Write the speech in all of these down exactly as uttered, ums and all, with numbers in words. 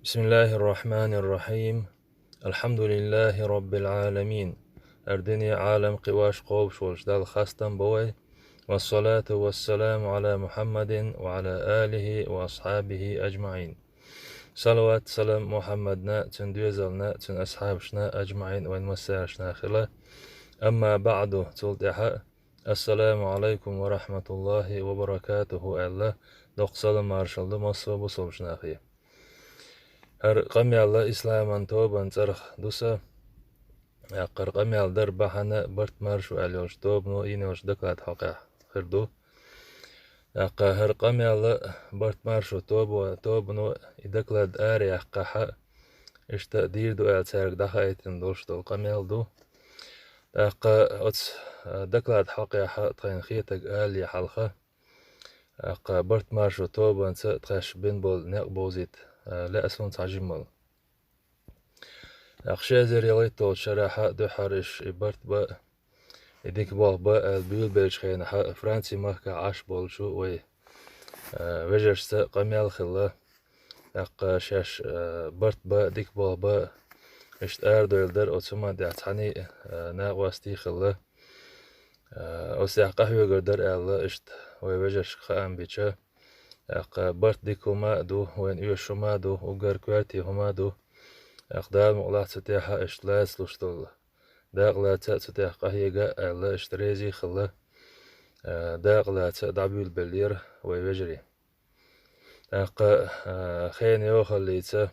بسم الله الرحمن الرحيم. الحمد لله رب العالمين. ХӀара дуьне, Ӏалам кхиош, кхобуш волчу Далла хастам бо вай. والصلاة والسلام على محمد وعلى آله وأصحابه أجمعين. Салават, салам Мухьаммадна, цуьнан доьзална, цуьнан асхьабашна, аджмаӀин, вайн массарашна хила. أما بعد, цул тӀаьхьа, السلام عليكم ورحمة الله وبركاته аьлла, доккха салам-маршалла ду массо а бусалба нахе. ХӀара къамел исламан тобанан цӀарах ду сан. ТӀаккха хӀара къамел дар бахьана «Барт-маршо» аьлла йолчу тобано йина йолчу доклад хьокъехь хир ду. ТӀаккха хӀара къамел «Барт-маршо» тобо-, тобано и доклад араяьккхахь, иштта дийр ду аьлла цаьрга дӀахаийтина долуш долу къамел ду. ТӀаккха оцу, а, доклад хьокъехь тхайна хетарг алале хьалха, тӀаккха «Барт-маршо» тобанца тхаьш бина болу некъ бовзийта, а, лаьа суна цхьа жимма. ТӀаккха ши эзар ялхитталгӀачу шарахь дуьххьара иш и барт бан, и дика болх бан аьлла буьйлабеллачу хенахь Францин махкахь Ӏаш болчу вай, а, вежаршца къамел хилла. ТӀаккха шаьш, а, барт бан, дика болх бан, иштта арадевлла дара оцу хӀуманна тӀехь цхьаьний а, накъостий хилла. А, оцу тӀехь къахьоьгур дара аьлла, иштта вай вежаршка хаам бича. ТӀаккха барт дика хӀума а ду, вайна оьшуш хӀума а ду, уггар коьрте хӀума а ду. ТӀаккха Дала мукъ лахь цу тӀехь иштта лацалуш долу дакъа лаца а цу тӀехь къахьега а аьлла, иштта резий а хилла, а, дакъа лаца а дӀабуьйлабеллера вай вежарий. ТӀаккха, а, хенан йохаллица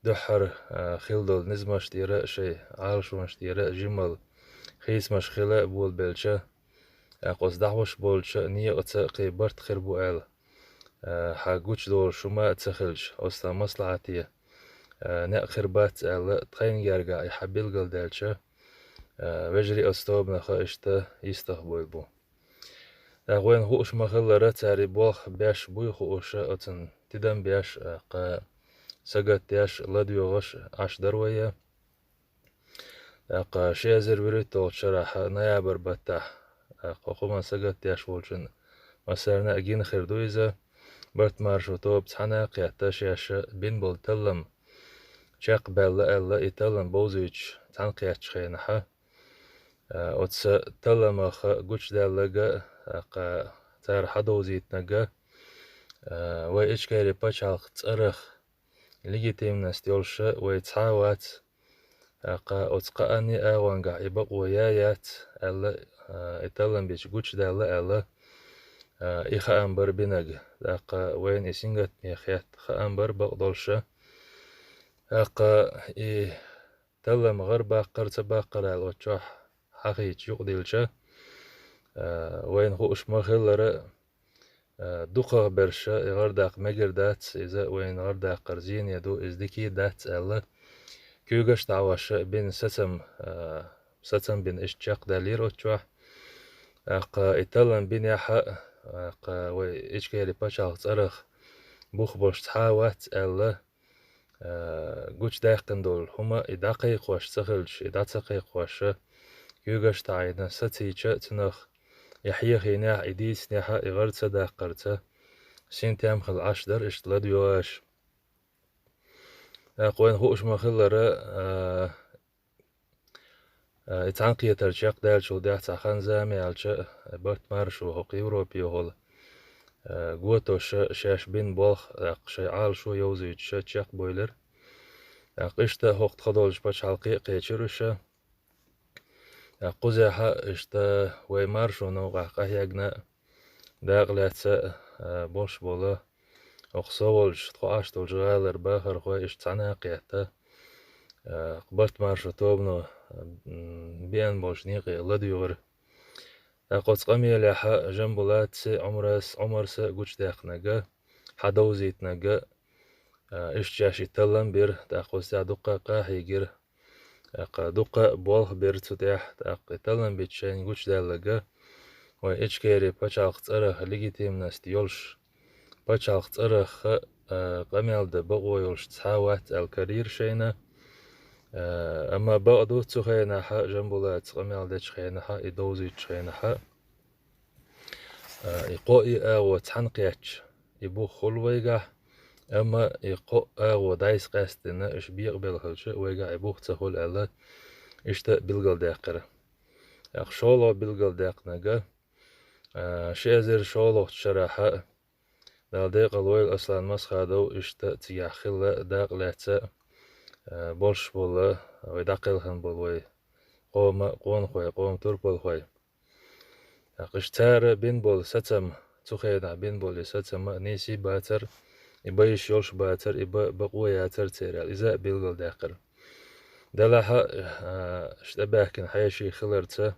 дуьххьара, а, хилла долу низамаш тӀера а, шайн Ӏалашонаш тӀера а жимма хийцамаш хила а болабелча, тӀаккха оцу дӀахьош болчу некъаца кхин барт хир бу аьлла, а, хьан гучудолуш хӀума а ца хилча, оцу тхан маслахьате, а, некъ хир бац аьлла, тхайна гергахь и хьан билгалдаьлча, а, вежарий оцу тобанах иштта йистах бевлла бу. ТӀаккха вайна хууш ма-хиллара, цара и болх беш буй хууш, оцунна тидам беш, тӀаккха сагатдеш, ладоьгӀуш Ӏаш дара вай. ТӀаккха ши эзар вуьрхӀитталгӀачу шарахь ноябрь баттахь, тӀаккха хӀокху хӀуманна сагатдеш волчунна массарна а гина хир ду иза, «Барт-маршо» тоба цхьаьна а кхетта, шаьш бина болу таллам чекхбаьлла аьлла, и таллам бовзуьйтуш цхьаьна кхеттачу хенахь, а, оцу талламах гучудаьлларг а, тӀаккха цара хьадовзийтинарг а, а, вай Ичкери пачхьалкх цӀарах легитимность йолуш вай цхьа а вац, тӀаккха оцу кхаанний агӀонгахь и бакъо я яц аьлла, а, и таллам бича гучудаьлла аьлла, а, и хаам бара бинарг. ТӀаккха вайна и сингаттаме хетта хаам бара бакъдолуша. ТӀаккха и таллам гӀар баккхар, ца баккхар аьлла оцу чохь хьахийча, юкъадилча, а, вайна хууш ма-хиллара, а, дукхахберш и гӀардаккха мегар дац, иза вайна гӀардаккхар зене ду, иза дика а дац аьлла, куьйгаш а дӀахьош бина сацам, а, сацам бина иштта чекхдаьллера оцу чохь. ТӀаккха и таллам бинехь а, тӀаккха вай Ичкери пачхьалкх цӀарах бух болуш цхьа а вац аьлла, а, гучудаьккхина долу хӀума и дӀакхайкхош ца хилча, и дӀа ца кхайкхош, куьйгаш а таӀийна сацийча, цунах и хьехийнехь а, и дийцинехь а, и гӀар ца даккхарца, синтем хилла Ӏаш дара иштта ладоьгӀуш. ТӀаккха вайна хууш ма-хиллара, а, а, и цхьаьнакхетар чекхдаьллачул тӀаьхьа цхьа хан-зама яьлча, а, «Барт-маршо» хӀокху Европехула, а, готоша шаьш бина болх, тӀаккха шайн Ӏалашо йовзуьйтуша чекхбевлира. ТӀаккха иштта хӀокху тхан долчу пачхьалкхе а кхечира уьш. ТӀаккха кхузахь а иштта вай маршонан новкъахь къахьегна дакъа лаьцна, а, болуш болу, хӀокху со волчу, тхо Ӏаш долчу гӀалара бахархой иштта цхьаьна а кхетта, а, «Барт-маршо» тобано, м, беана болчу некъе ладуьйгӀира. ТӀаккха оцу къамелехь Жамбулатца, Ӏумарс-, Ӏумарса гучудаьккхинарг а, хьадовзийтинарг а, а, иштта шаьш и таллам бира, тӀаккха оцу тӀехь дуккха а къахьийгира. ТӀаккха дуккха а болх бира цу тӀехь, тӀаккха и таллам бича шайна гучудаьлларг а, вай Ичкери пачхьалкх цӀарах легитимность йолуш, пачхьалкх цӀарах а, къамел дан бакъо йолуш цхьа а вац аьлла карийра шайна. А, амма бакъ ду, цу хенахь а, Жамбулатца къамел дечу хенахь а, и довзуьйтучу хенахь а, а, и кхо а агӀо цхьаьна кхетча, и бух хуьлу вайгахь, Амма и кхо агӀо дӀайса къаьстина, уж бекъабелла хилча, вайгахь и бух ца хуьлу аьлла, иштта билгалдаьккхира. ТӀаккха шолгӀа билгалдаьккхинарг, а, ши эзар шолгӀачу шарахь, Дала декъал войла, Аслан Масхадов иштта цигахь хилла дакъа лаьцна, а, болуш болу, вай дӀакхелхина болу вай къоман къонахой, къоман турпалхой. ТӀаккха иштта цара бина болу сацам, цу хенахь бина болу и сацам а нийса бацара, и байш йолуш бацара, и бан бакъо яцара церан, иза а билгалдаьккхира. Делахь а, а, иштта тӀебаьхкина хьеший хиларца,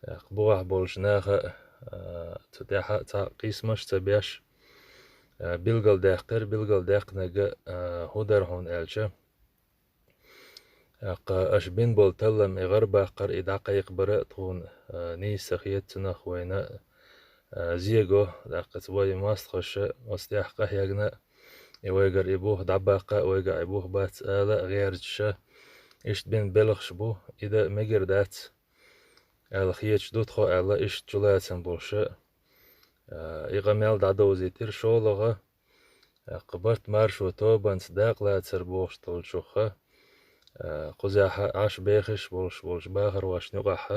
тӀаккха бухахь болчу наха а, цу тӀехь а цхьа къийсамаш а ца беш, а, билгалдаьккхира, билгалдаьккхинарг а, хӀун дара хьуна аьлча, тӀаккха аша бина болу таллам и гӀарабаккхар, и дӀакхайкхабар а тхуна, а, нийса ца хета цунах вайна, а, зего, тӀаккха вай мостагӀаша оцу тӀехь къахьегна, и вайгара и бух дӀабаккха, вайгахь и бух бац ала а гӀерташ, иштта бина белхаш бу, и дан мегар дац аьлла хеташ ду тхо аьлла, иштта чулацам болуш, а, и къамел дӀадовзийтира шолгӀа, тӀаккха барт-маршо тобанца дакъалацар бохуш долчух, а, кхузахь а Ӏаш бехаш болуш болчу бахархошна юкъахь,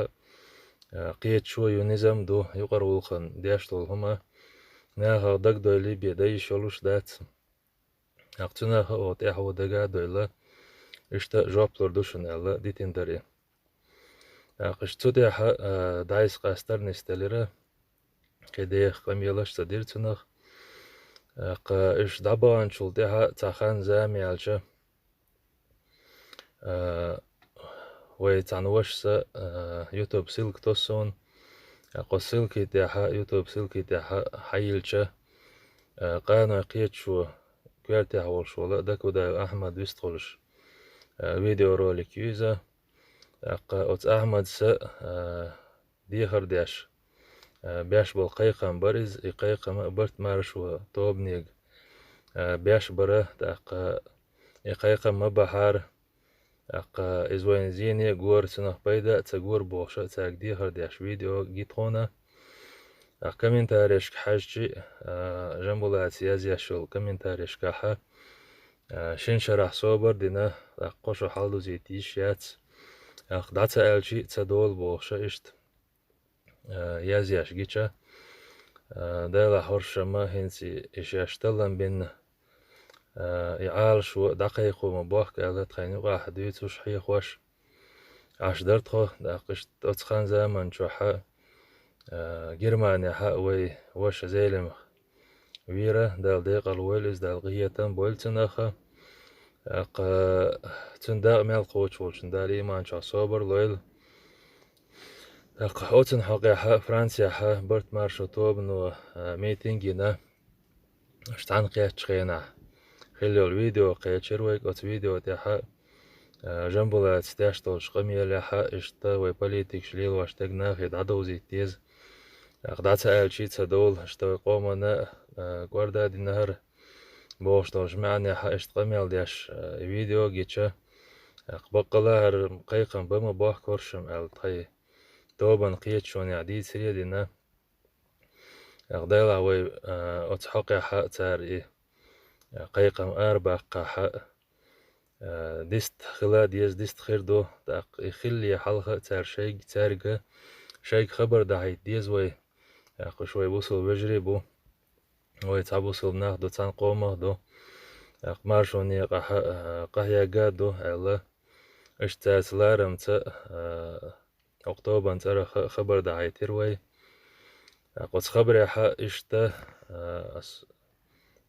а, кхеташо ю, низам ду, юкъара гӀуллакхана деш долу хӀума нахах дагадойла бен дан йиш йолуш дац. ТӀаккха цунах а оха тӀаьхьо дага а дойла, иштта жоп лур ду шуна аьлла, дитина дара и. ТӀаккха иштта цу тӀехь а, а, дӀайса къастар нисделира, кхин деха къамелаш а ца дира цунах. ТӀаккха уьш дӀабаханчул тӀаьхьа цхьа хан-зама яьлча, а, вай цхьана вашас, а, YouTube ссылка тосу суна. ТӀаккха оцу ссылки тӀехь а, YouTube ссылки тӀехь а хьайиллича, а, къаной кхеташо коьртехь волуш волу Дакудаев Ахьмад вистхуьлуш, а, видеоролик ю иза. ТӀаккха оцу Ахьмадса, а, дехар деш, а, беш болу кхайкхам бара иза, и кхайкхам а барт-маршо тобанега, а, беш бара, тӀаккха и кхайкхам ма бахьара, тӀаккха иза вайна зене а гора, цунах пайда а ца гора бохуш а цаьрга дехар деш видео ги тхуна. ТӀаккха комментарийшка хьаьжчи, а, Жамбулата язъеш йолу комментарийшкахь, а, шина шарахь собар а дина, тӀаккха кхо шо хьалдузийта йиш яц, тӀаккха дӀа ца аьлчи а ца долу бохуш а иштта, а, язъеш гича, а, Делахь хӀоршамма хӀинца и шаьш таллам бина, а, и Ӏалашо дӀакхайкхо ма бохку аьлла тхайна юкъахь дуьйцуш, хьехош Ӏаш дара тхо, тӀаккха иштта оцу хан-заман чохь а, а, Германехь а вай ваша Зелимха вийра, Дала декъал войла иза, Дала къинхетам бойла цунах а. ТӀаккха цуьнан дакъа мел кхочуш волчун Дала иман чохь собар лойла. ТӀаккха оцун хьокъехь а Францехь а барт-маршо тобано, а, митинг йина, аша цхьаьна кхеттачу хенахь хилла йолу видео кхечира вайга, оцу видео тӀехь а, а, Жамбулата деш долчу къамелехь а, иштта вай политикаш лелош дерг нахе дӀадовзийта деза. ТӀаккха дӀа ца аьлчи а ца довла, иштта вай къомана, а, кӀорда а дина хӀара бохуш долчу маьӀнехь а иштта къамел деш, а, и видео гича, тӀаккха баккъала а хӀара кхайкхам бан ма бохку хӀоршам аьлла тхайн тобанан кхеташонехь дийцаре а дина. ТӀаккха Делахь вай, а, оцу хьокъехь а цара и, а, кхайкхам арабаккхахь а, а, дист хила а деза, дист хир ду. ТӀаккха и хиллале хьалха а цара шайга, цаьрга, шайга хабар дахьийта деза вай. ТӀаккха уьш вай бусалба вежарий бу. Вай цхьа бусалба нах ду, цхьана къомах ду. ТӀаккха маршонан некъахь а, а, къахьегга а ду аьлла, иштта цаьрца ларамца, а, хӀокху тобанан цӀарах а хабар дахьийтира вай. ТӀаккха оцу хабарехь а иштта, а, ас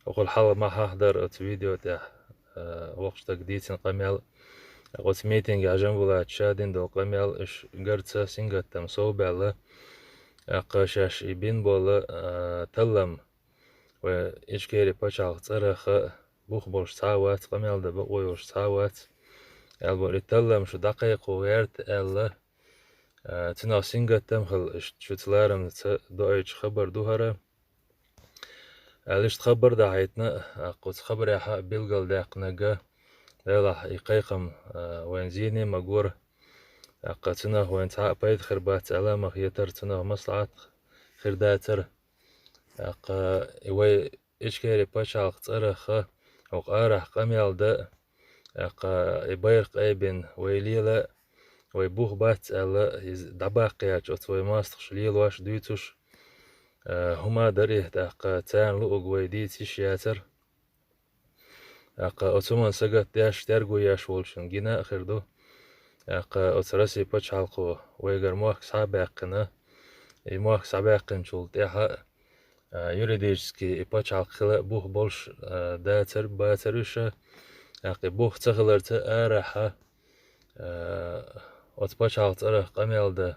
хӀокхул хьалха ма хьахадара оцу видео тӀехь, а, воккхачу стага дийцина къамел. ТӀаккха оцу митингехь Жамбулата ша дина долу къамел, уьш гарца сингаттам совбаьлла. ТӀаккха шаьш и бина болу, а, таллам, вай Ичкери пачхьалкх цӀарах а бух болуш цхьа а вац, къамел дан бакъо йолуш цхьа а вац, аьлла боху, и таллам шу дӀакхайкхо гӀерта аьлла, а, цунах сингаттам а хилла, иштта шуьца ларамца доуьйтуш хабар ду хӀара, аьлла иштта хабар дахьийтина. ТӀаккха оцу хабарехь а билгалдаьккхинарг, Делахь и кхайкхам, а, вайна зене а ма гора, тӀаккха цунах вайна цхьа а пайда хир бац аьлла а ма хетара, цунах маслаӀат хир дацара. ТӀаккха и вай Ичкери пачхьалкх цӀарах а хӀокху арахь къамел дан, тӀаккха и байракх айбина вай лела, вай бух бац аьлла, иза дӀабаккха гӀерташ оцу вай мостагӀаша лелош, дуьйцуш, а, хӀума дара и, тӀаккха царна луург вай дийца йиш яцара. ТӀаккха оцу хӀуманна сагатдеш, терго еш волчунна гина а хир ду. ТӀаккха оцу Россин пачхьалкхо вайгара мохк схьа а баьккхина, и мохк схьабаьккхинчул тӀаьхьа а, юридически и пачхьалкх хила а бух болуш, а, дацара, бацара уьш, тӀаккха и бух ца хиларца арахьа, а, оцу пачхьалкхан цӀарах къамел дан,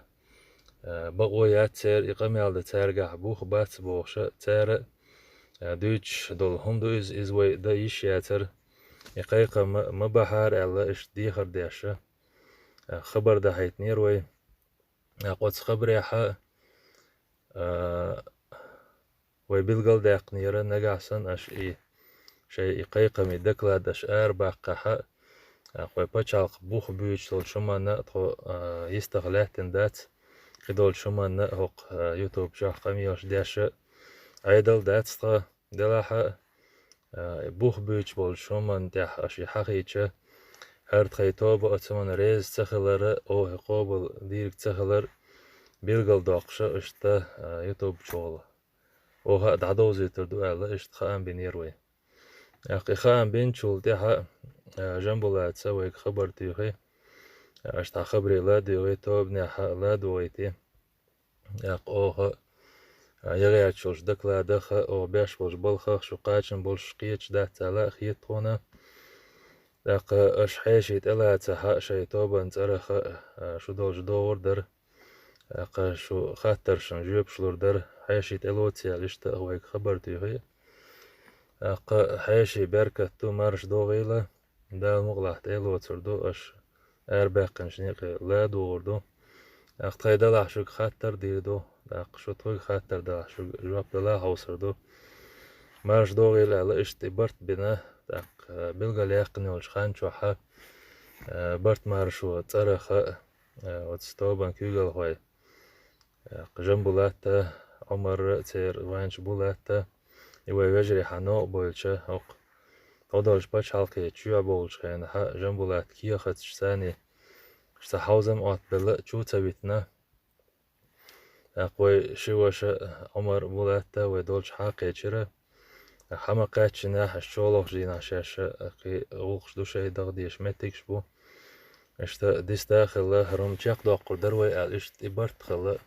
а, бакъо яц церан, и къамел дан цаьргахь бух бац бохуша, цара, а, дуьйцуш долу хӀума ду иза, иза вай дан йиш яцара. И кхайкхам ма, ма бахьара аьлла, иштта дехар деш, а, хабар дахьийтинера вай. ТӀаккха оцу хабарехьа, а, вай билгалдаьккхинера, нагахь санна аша и шайн и кхайкхамийн доклад аша арабаккхахьа, а, вай пачхьалкх бух буьйцуш долчу хӀуманна а тхо, а, йистах лаьттина дац, кхидолчу хӀуманна а хӀокху, а, YouTube чохь къамелаш деш а Ӏедал дац тхан. Делахь а, а, бух буьйцуш болчу хӀуманна тӀехь аша и хьахийча, хӀара тхайн тоба оцу хӀуманна реза ца хилар а, оха къобал дийриг ца хилар а билгалдоккхуша, иштта, а, YouTube чухула оха а дӀадовзуьйтур ду аьлла, иштта хаам бинера вай. ТӀаккха и хаам бинчул тӀаьхьа, а, Жамбулата вайга хабар туьйхи, аша тхан хабаре ладуьйгӀи, тобанехьа ладугӀийти. ТӀаккха оха, а, яхьаьрчу йолчу докладах а, оха беш болчу балхах а шу кхачам болуш кхеташ дац аьлла а хета тхуна. ТӀаккха аша хьеший тӀелацахьа а шайн тобанан цӀарах а, а, шу долчу догӀур дара. ТӀаккха шу хаттаршна жоьпаш лур дара, хьеший тӀелоций аьлла, иштта а вайга хабар туьйхи. ТӀаккха хьеший беркат ду, марша догӀийла. Дала мукъалахь тӀе а лоцур ду, аша арабаьккхинчу некъе ладугӀур ду. ТӀаккха тхайн делахь шуьга хаттар а дийр ду, тӀаккха шу тхоьга хаттар делахь шуьга жоп дала а хьовсур ду. Марша догӀийла аьлла, иштта и барт бина, тӀаккха билгалъяьккхина йолчу хан чохьа, а, барт маршо цӀарах а, а, оцу тобанан куьйгалхой, а, Жамбулат а, Ӏумар а, церан вайнаш Булат а, и вай вежарий хьан новкъа бойлча, хӀокху тхо долчу пачхьалкхе чоьхьа бовлучу хенахьа Жамбулат кехаташ санна, ша ца хьовзам а Ӏоттабелла, чу а ца витина. ТӀаккха вай ши ваша Ӏумар а, Булат а вай долчу хьа а кхечира. Хьа ма кхаьччинехь, аша чолахчу дийнахь шаьш а кхин гӀуллакхаш ду шайн даха дезаш меттигаш бу. Иштта диста а хилла, хӀара хӀума чекхдоккхур дара вай аьлла, иштта и барт а хилла.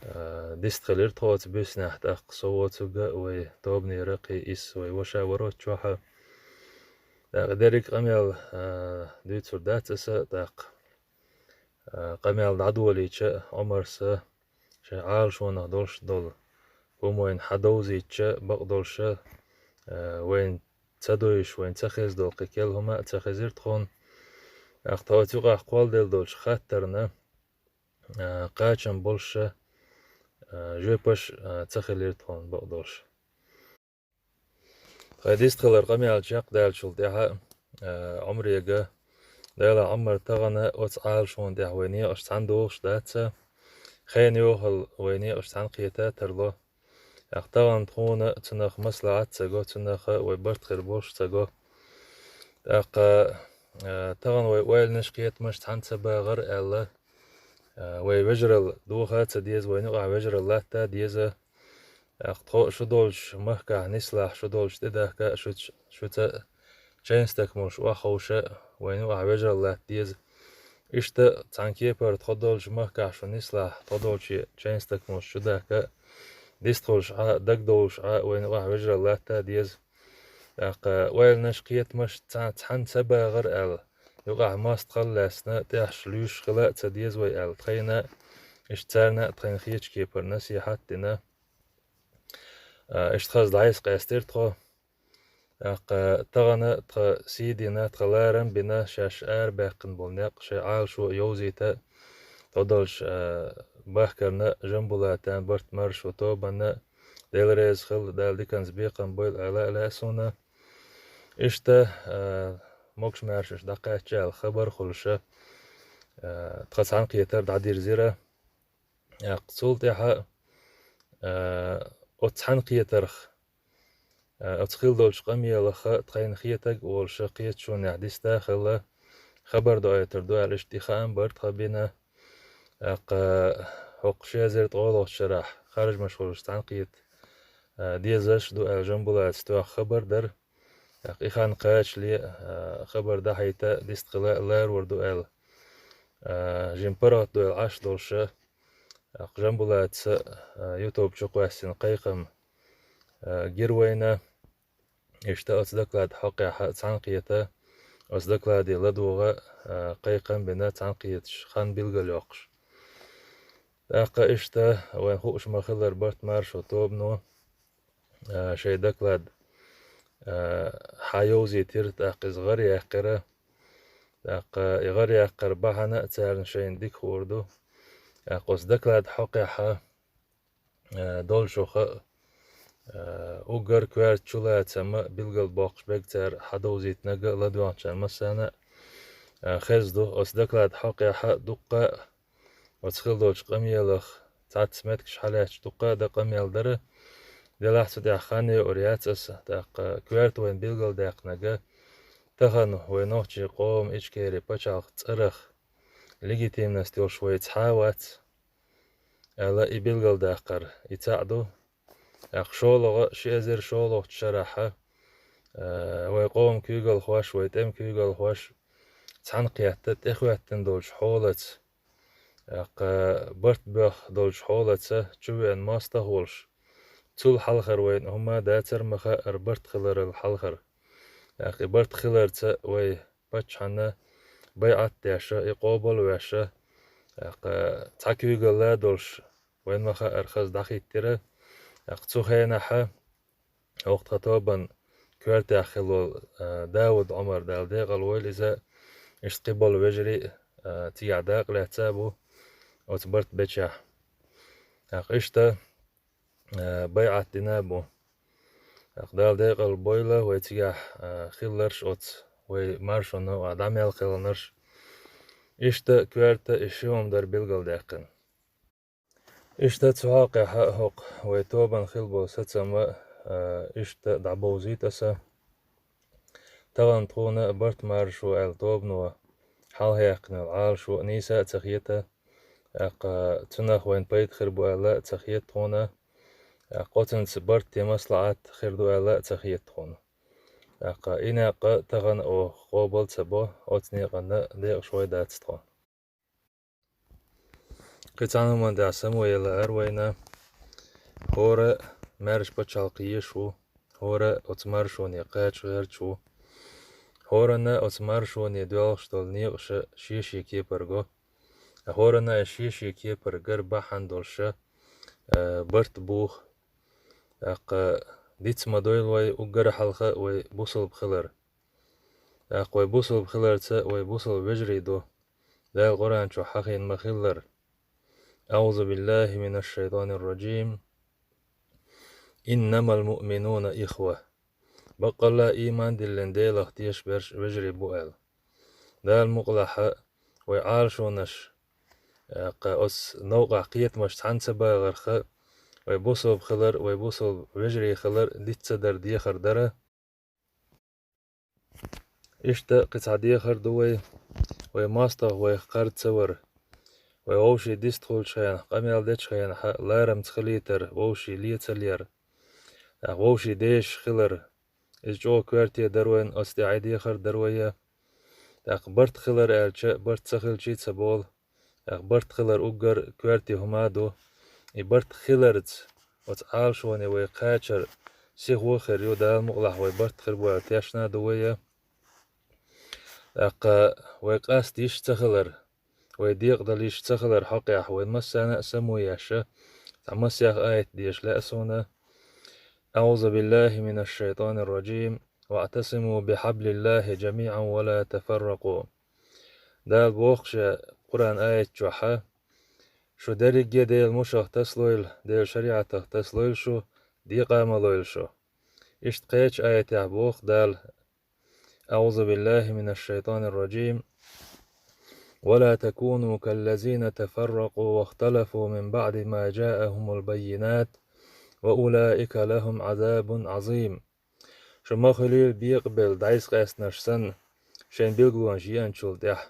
А, диста хилира тхо оцу буьйсанехь, тӀаккха со воцург а, вай тобанера кхин исс вай ваша вара оцу чохьа. ТӀаккха дерриг а къамел, а, дуьйцур дац аса, тӀаккха, а, къамел дӀадолийча, Ӏумарса шайн Ӏалашонах долуш долу хӀума вайна хьадовзийтча, бакъдолуша, а, вайна ца дойуш, вайна ца хеза долу кхин керла хӀума а ца хезира тхуна. ТӀаккха тхо оцу юкъахь кхолладелла долчу хаттарна, а, кхачам болуша, а, жоьпаш, а, ца хилира тхуна бакъдолуша. Тхайн диста хилар къамел чекхдаьллачул тӀаьхьа, а, Ӏумарега: «Дела, Ӏумар, тахана оцу Ӏалашонна тӀехь вай некъаш цхьаьна догӀуш дац, хенан йохалла вай некъаш цхьаьна кхета а тарло. ТӀаккха тахана тхуна цунах маслаӀат а ца го, цунах вай барт хир болуш а ца го. ТӀаккха, а, тахана вай ойланаш, кхетамаш цхьаьна ца багӀара», — аьлла, а, вай вежаралла доха а ца деза, вайна юкъахь вежаралла латта а деза. ТӀаккха тхо шу долчу махкахь нислахь, шу долчу тӀедахка а шуьца, шуьца чайн стакамаш охьаховша, вайна юкъахь вежаралла латта деза. Иштта цхьана кепара тхо долчу махкахь шу нислахь, тхо долче чайн стакамаш чу дахка а, дистхуьлуш Ӏа, дагадовлуш Ӏа, вайна юкъахь вежаралла латта а деза. ТӀаккха ойланаш, кхетамаш цхьа-, цхьаьна ца багӀара аьлла, юкъахь мостагӀалла лаьцна, тӀехьаш луьйш хила а ца деза вай аьлла, тхайна, иштта царна а тхайна хетачу кепара насихьат а дина. А, иштта хаза дӀасакъаьстира тхо. ТӀаккха тахана тхан сий дина, тхан ларам а бина, шаьш арабаьккхина болу некъ шайн Ӏалашо а йовзийта, тхо долчу, а, бахкарна Жамбулатан барт маршо тобанна, Дела реза хила, Дала диканца бекхам бойла аьлла а лаьа суна. Иштта, а, могуш-маьршаш дӀакхаьчча аьлла хабар а хуьлуша, а, тхан цхьаьнакхетар дӀадирзира. ТӀаккха цул тӀаьхьа, а, оцу цхьаьнакхетарх Оцу хилла долчу къамелах тхайна хетарг а волуш кхеташонехь диста а хилла, хабар доуьйтур ду аьлла иштта и хаам бара тхан бина. ТӀаккха хӀокху ши эзар ткъолгӀачу шарахь харжамаш хуьлуш цхьаьнакхета дезаш а ду аьлла Жамбулатас тоьхна хабар дара. ТӀаккха и хан кхачале а, хабар дӀахьийта дист хила ларур ду аьлла, жима паргӀат дойла Ӏаш долуша, тӀаккха Жамбулатаса YouTube чу кхоьссина кхайкхам гира вайна. Иштта оцу доклад хьокъехь цхьаьнакхета, оцу докладе ладогӀа кхайкхам бина цхьаьнакхеташ хан билгалйоккхуш. ТӀаккха иштта вайн хууш ма-хиллара барт-маршо тобано шайн доклад хьайовзийтира, тӀаккха иза гӀар яьккхира. ТӀаккха и гӀар яккхар бахьана а царна шайна дика хуур ду. ТӀаккха оцу доклад хьокъехь долчуха а, уггар коьрта чулацамма билгалбоккхуш берг цара хьадовзийтинарг а ладоьгӀначарна массарна а хезна ду. Оцу доклад хьокъехь дуккха а оцу хилла долчу къамелах цхьацца меттигаш хьалаьцча дуккха а дан къамел дара. Делахь цу тӀехь хан йойур яц аса, тӀаккха коьрта вайна билгалдаьккхинарг а, тахана вайн нохчийн къоман Ичкерин пачхьалкхан цӀарах легитимность йолуш вай цхьа а вац аьлла, и билгалдаккхар и цхьаъ ду. ТӀаккха шолгӀа, ши эзар шолгӀачу шарахь вай къоман куьйгалхош, вай тӀеман куьйгалхош цхьаьнакхетта тӀехӀоьттина долчу хьолаца, тӀаккха барт боьхна долчу хьолаца чувеана мостагӀа волуш, цул хьалхара вайна хӀумма дацара ма-хаъара барт хиларал хьалхара. ТӀаккха и барт хиларца вай паччахьна байӀат деш а, и къобал а веш а, тӀаккха цхьа куьйгалла а долуш, вайна ма-хаъара хаза дӀахӀиттира. ТӀаккха цу хенахь хӀокху тхан тобанан коьртехь хилла волу Дауд-Ӏумар, Дала декъала войла иза, иштта кхин болу вежарий а цигахь дакъа лаьцна а бу оцу барт бечохь. ТӀаккха иштта байӀат дина а бу. ТӀаккха Дала декъала бойла вай цигахь хилларш оцу, вай маршонна а дӀа мел кхелхинарш. Иштта коьрта и ши хӀума дара билгалдаьккхина. Иштта цу хьокъехь а хӀокху вай тобанан хилла болу сацам а иштта дӀабовзуьйту аса. Тахана тхуна барт-маршо аьлла тобано хьалхаяьккхина йолу Ӏалашо а нийса а ца хета, тӀаккха цунах вайн пайда хир бу аьлла а ца хета тхуна, тӀаккха оцунца барт я маслаӀат хир ду аьлла а ца хета тхуна. ТӀаккха и некъ а тахана оха къобал а ца бо, оцу некъанна декъашхой дац тхо. Кхин цхьана хӀуманна тӀехь самавала лаьара вайна: хӀора маьрша пачхьалкх езаш ву, хӀора оцу маршоне кхача гӀерташ ву. ХӀоранна оцу маршоне доьлхуш долу некъаша шен-шен кепара го. ХӀоранна и шен-шен кепара гар бахьана долуша барт боху. ТӀаккха диц ма дойла вай уггар а хьалха вай бусалба хилар. ТӀаккха вай бусалба хиларца вай бусалба вежарий ду. Дала Къуръан чохь хьахийна ма-хиллара: أعوذ بالله من الشيطان الرجيم. إنما المؤمنون إخوة. Баккъалла а ийман диллина Делах тешаш берш вежарий бу аьлла. Дала мукъалахь вай Ӏалашонаш, тӀаккха оцу новкъахь кхетамаш цхьаьна ца багӀарх, вай бусалба хилар, вай бусалба вежарий хилар диц ца дара дехар дара. Иштта кхин цхьа дехар ду вай: вай мостагӀа вайх кхарда ца вар, вай вовшийн дистхуьлучу хенахь, къамел дечу хенахь ларамца хилийтар, вовшийн лен ца лер, тӀаккха вовшийн дезаш хилар. Иза чӀогӀа коьрте дара вайна, оцу тӀехь и дехар дара вай. ТӀаккха барт хилар аьлча, барт ца хилча а ца болу. ТӀаккха барт хилар уггар коьрте хӀума а ду. И барт хиларца оцу Ӏалашоне вай кхачар сихо а хир ю, Дала мукъалахь вай барт хир бу аьлла тешна а ду вай. ТӀаккха вай къаста йиш ца хилар, вай декъадала йиш ца хилар хьокъехь вайн массарна а самавала еш, цхьа масех аят деша лаьа суна: أعوذ بالله من الشيطان الرجيم. واعتصموا بحبل الله جميعا ولا تفرقوا. Дала боху шен Къуръан аят чохь: шу дерриге а Делан мушах тасалойла, Делан шариӀатах тасалойла шу, декъа а ма лойла шу. Иштта кхечу аятехь боху Дала: أعوذ بالله من الشيطان الرجيم. ولا تكونوا كالذين تفرقوا واختلفوا من بعد ما جاءهم البينات وأولئك لهم عذاب عظيم. Шу ма хуьлийла бекъабелла дӀасакъаьстинарш санна, шайн билгалонаш еанчул тӀаьхьа.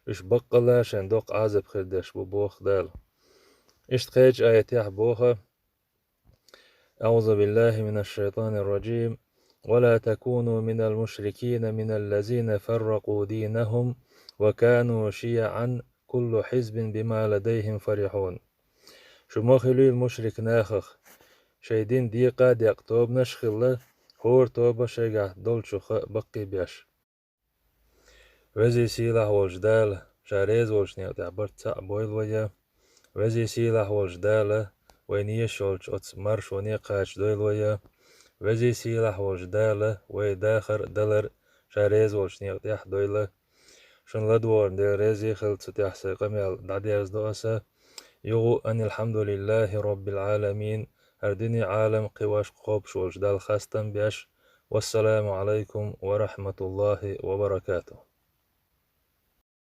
Уьш баккъалла шайн доккха Ӏазап хир деш бу, боху Дала. Иштта кхечу аятехь боху: أعوذ بالله من الشيطان الرجيم. ولا تكونوا من المشركين من الذين فرقوا دينهم وكانوا شيعا كل حزب بما لديهم فرحون. Шу ма хуьлийла мушрик нахах, шайн дин декъа а декъна тобанаш а хилла, хӀора тоба шайгахь долчух а баккхий беш. Везий сийлахь волчу Дала Ша реза волчу некъа тӀехь барт цхьаъ бойла вай. Везий сийлахь волчу Дала вайна езаш йолчу оцу маршоне кхачадойла вай. Везий сийлахь волчу Дала вай дахар а, далар а Ша реза волчу некъа тӀехь дойла. Шуна ладогӀарна Дела реза хуьлда, цу тӀехь сайн къамел дӀадерзадо аса. Юха а, ан алхьамдулиллахӀи роббил Ӏаламин, хӀара дуьне, Ӏалам, кхин ваша кхобуш волчу Далла хастам беш. Вассаламу Ӏалайкум ва рахьматуллахӀи ва баракатухӀ.